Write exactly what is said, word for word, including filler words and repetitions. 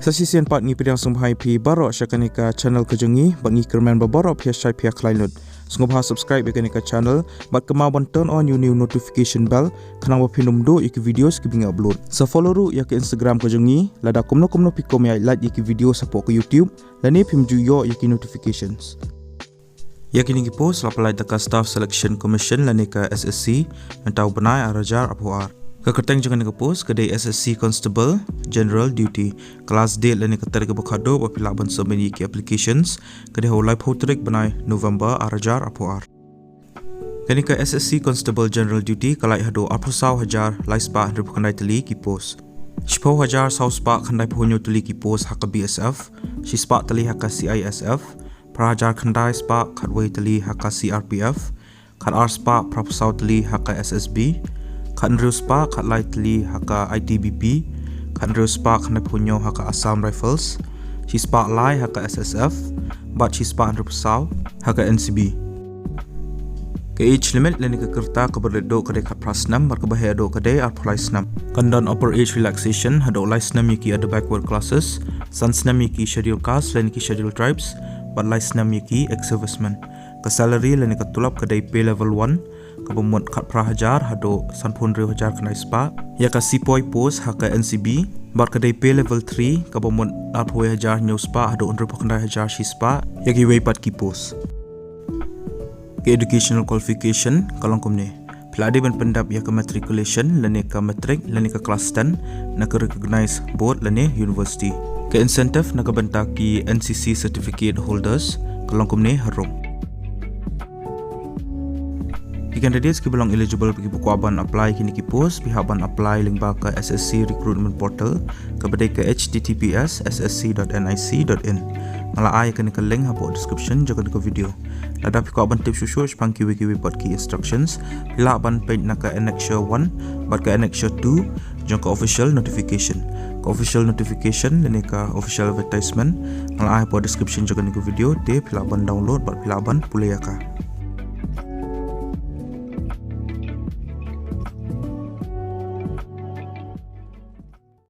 Sa shisien pat ngi pdiang sngewbha ïa phi baroh sha kane ka channel ka jong ngi, bad ngi kyrmen ba baroh phi ïa shait phi ïa khlaiñ lut. Sngewbha subscribe ïa kane ka channel, bad kynmaw ban turn on ïa u new notification bell, khnang ba phin ym duh ïa ki videos kiba ngi upload. Sa follow ruh ïa ka Instagram ka jong ngi, lada kumno kumno phi kwah ban ïa like ïa ki videos hapoh ka YouTube, lane phim ju ïoh ïa ki notifications. Ïa kine ki post la pynlait da ka Staff Selection Commission lane ka S S C, mynta u bnai ar hajar arphew ar. Ka kyrteng jong kane ka post ka dei S S C Constable, General Duty. Ka last date lane ka tarik kaba khatduh ba phi lah ban submit ïa ki applications, ka dei ha u laiphew tarik bnai November ar hajar arphew ar. Kane ka S S C Constable General Duty ka lait haduh arphew saw hajar lai spah hynriewphew khyndai tylli ki post. Shiphew hajar saw spah khyndaiphew hynñiew tylli ki post ha ka B S F, shispah tylli ha ka C I S F, phra hajar khyndai spah khatwei tylli ha ka C R P F, khatar spah phraphew saw tylli ha ka S S B, khathynriew spah khatlai tylli ha ka I T B P, khathynriew spah khyndaiphew hynñiew ha ka Assam Rifles, shispah lai ha ka S S F, bad shispah hynriewphew saw ha ka N C B. Ka age limit lane ka rta kaba rit duh ka dei khatphra snem, bad kaba heh duh ka dei arphew lai snem. Kan don upper age relaxation haduh lai snem ïa ki other backward classes, san snem ïa ki Scheduled Caste lane ki Scheduled Tribes, bad lai snem ïa ki ex-servicemen. Ka salary lane ka tulop ka dei pay level one, kaba mut khatphra hajar haduh sanphew hynriew hajar khyndai spah ïa ka sepoy post ha ka N C B, bad ka dei pay level three, kaba mut arphew wei hajar hynñiew spah haduh hynriewphew khyndai hajar shispah ïa kiwei pat ki post. Ka educational qualification ka long kumne: phi la dei ban pyndep ïa ka matriculation lane ka matric lane ka class ten na ka recognized board lane university. Ka incentive na ka bynta ki N C C certificate holders ka long kumne harum. Ki candidates kiba long eligible, kiba kwah ban apply kine ki post, phi hap ban apply lyngba ka S S C recruitment portal, kaba dei ka H T T P S S S C dot N I C dot in. Nga la ai ïa kane ka link hapoh description jong kane ka video. Lada phi kwah ban tip shuh shuh shaphang kiwei kiwei pat ki instructions, phi lah ban peit na ka Annexure one bad ka Annexure two jong ka official notification. Ka official notification lane ka official advertisement nga la ai hapoh description jong kane ka video, te phi lah ban download bad phi lah ban pule ïa ka.